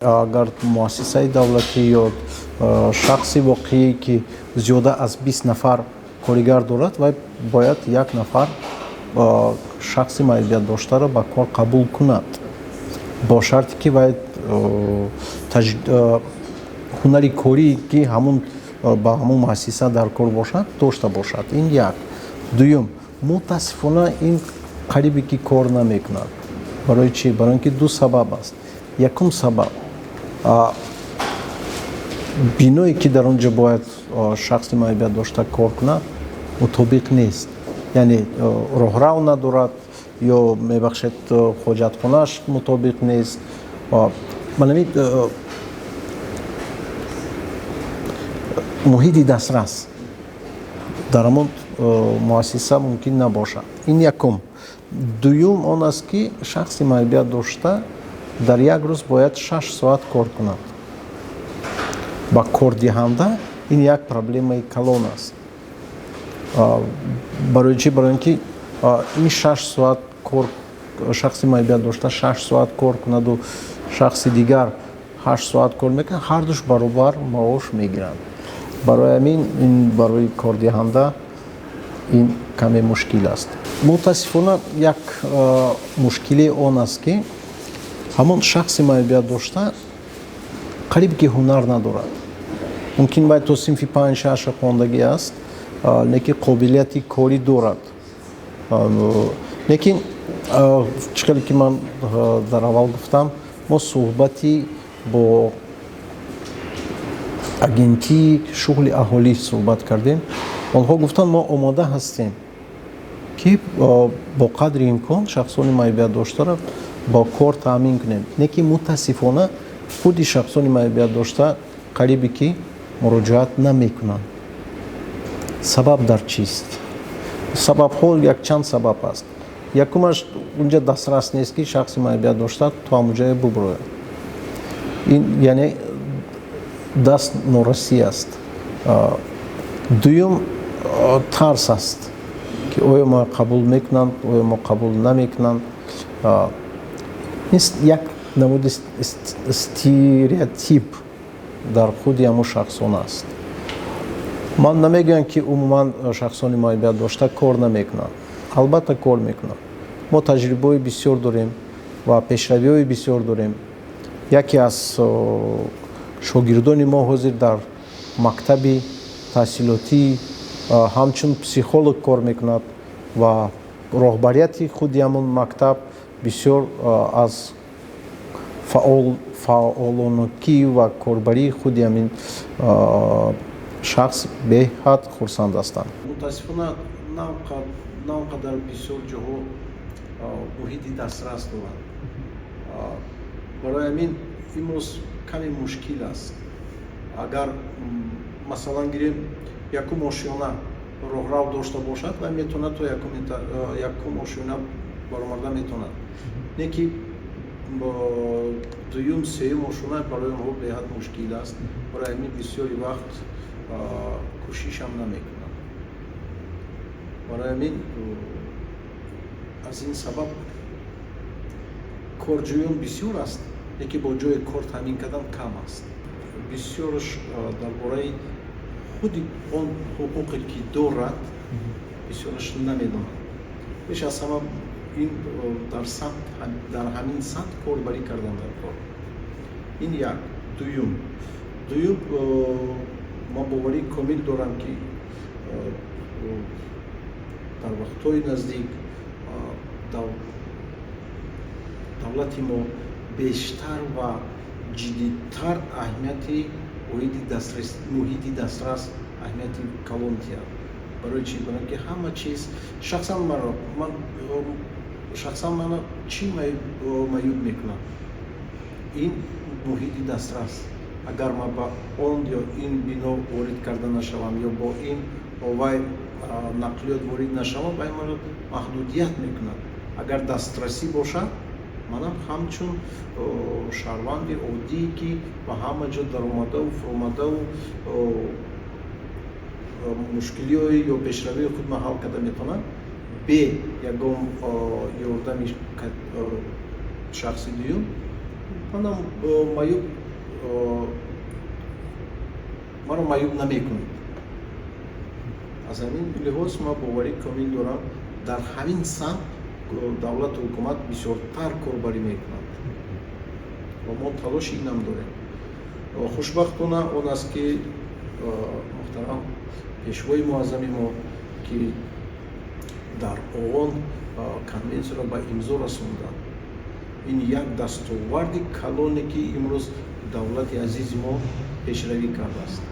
Агар муассисаи давлатӣ ё шахси воқеӣ, ки зиёда аз 20 нафар коригар дорад, вай бояд як нафар шахси маъюбият доштаро ба кор қабул кунад, бо шарте ки вай ҳунари корӣ, ки ҳамун ба ҳамун муассиса дар кор бошад, дошта бошад. Ин як. Дуюм, мутаассифона, ин қарибе ки кор намекунад. Барои чӣ? Барои ин ки ду сабаб аст. Якум сабаб: биное, ки дар он ҷо бояд шахси маъюбият дошта кор кунад, мутобиқ нест, яъне роҳрав надорад ё, мебахшед, ҳоҷатхонааш мутобиқ нест. Манами муҳити дастрас дар ҳамон муассиса мумкин набошад. Ин якум. Дуюм он аст, ки шахси маъюбият дошта дар як рӯз бояд 6 соат кор кунад. Ба кордиҳанда ин як проблемаи калон аст. Барои чӣ? Барои ин ки ин 6 соат кор, шахси маъюбият дошта 6 соат кор кунаду шахси дигар 8 соат кор мекунад, ҳардуш баробар маош мегиранд. Барои ҳамин ин барои кордиҳанда ин каме мушкил аст. Мутаассифона, як мушкилии он аст, ки ҳамон шахси маъюбият дошта қариб ки ҳунар надорад. Мумкин вай то синфи панҷ шаша хондагӣ аст, лекин қобилияти корӣ дорад. Лекин чӣ хеле ки ман дар аввал гуфтам, мо суҳбати бо Агентии шуғли аҳолӣ суҳбат кардем. Онҳо гуфтанд, мо омода ҳастем, ки бо қадри имкон шахсони маъюбият доштаро бо кор таъмин кунем. Лекин мутаассифона, худи шахсони маъюбият дошта қарибе ки муроҷиат намекунанд. Сабаб дар чист? Сабабҳо якчанд сабаб аст. Якумаш, унҷа дастрас нест, ки шахси маъюбият дошта то ҳамунҷое буброяд. Ин яъне даст норасӣ аст. Дуюм, тарс аст, ки оё мо қабул мекунанд, оё мо қабул намекунанд. Ин як намуди стереотип дар худи ҳамон шахсон аст. Ман намегӯям, ки умуман шахсони маъюбият дошта кор намекунанд. Албатта, кор мекунанд. Мо таҷрибаҳои бисёр дорем ва пешравиҳои бисёр дорем. Яке аз шогирдони мо ҳозир дар мактаби таҳсилотӣ ҳамчун психолог кор мекунад ва роҳбарияти худи ҳамон мактаб бисёр аз фаъолонокӣ ва корбарии худи ҳамин шахс беҳад хурсанд ҳастанд. Мутаассифона, на он қадар бисёр ҷоҳо муҳити дастрас доранд. Барои ҳамин имрӯз каме мушкил аст. Агар, масалан, гирем, якум ошёна роҳрав дошта бошад, вай метавонад то якум ошёна баромада метавонад, не ки дуюм, сеюм ошёна барои онҳо беҳад мушкил аст. Барои ҳамин бисёри вақт кӯшишам намекунанд. Барои ҳамин, аз ин сабаб корҷӯён бисёр аст, лекин бо ҷои кор таъмин кардан кам аст. Бисёрш дар бораи худи он ҳуқуқе, ки дорад, бисёраш намедонад. Пеш аз ҳама ин дар самт, дар ҳамин самт корбарӣ кардан дар кор. Ин як. Дуюм, ман боварии комил дорам, ки дар вақтҳои наздик давлати мо бештар ва ҷиддитар аҳамияти оиди муҳити дастрас аҳамияти калон диҳад. Барои чӣ? Барои ки ҳама чиз, шахсан маро, ман шахсан мана чӣ маъюб мекунад? Ин муҳити дастрас. Агар ман ба он ё ин бино ворид карда нашавам ё бо ин вай нақлиёт ворид нашавам, вай маро маҳдудият мекунад. Агар дастрасӣ бошад, манам ҳамчун шаҳрванди оддие, ки ба ҳама ҷо даромадаву фуромадаву мушкилиҳои ё пешравии худро ҳал карда метавонам бе ягон ёрдами шахси дуюм. Манам маъюб, маро маъюб намекунад. Аз ҳамин лиҳоз ман боварии комил дорам, дар ҳамин самт давлату ҳукумат бисёртар корбарӣ мекунад ва мо талоши инам дорем. Хушбахтона, он аст, ки муҳтарам Пешвои муаззами мо, ки дар ООН конвенсияро ба имзо расонданд, ин як дастоварди калоне, ки имрӯз давлати азизи мо пешравӣ кардааст.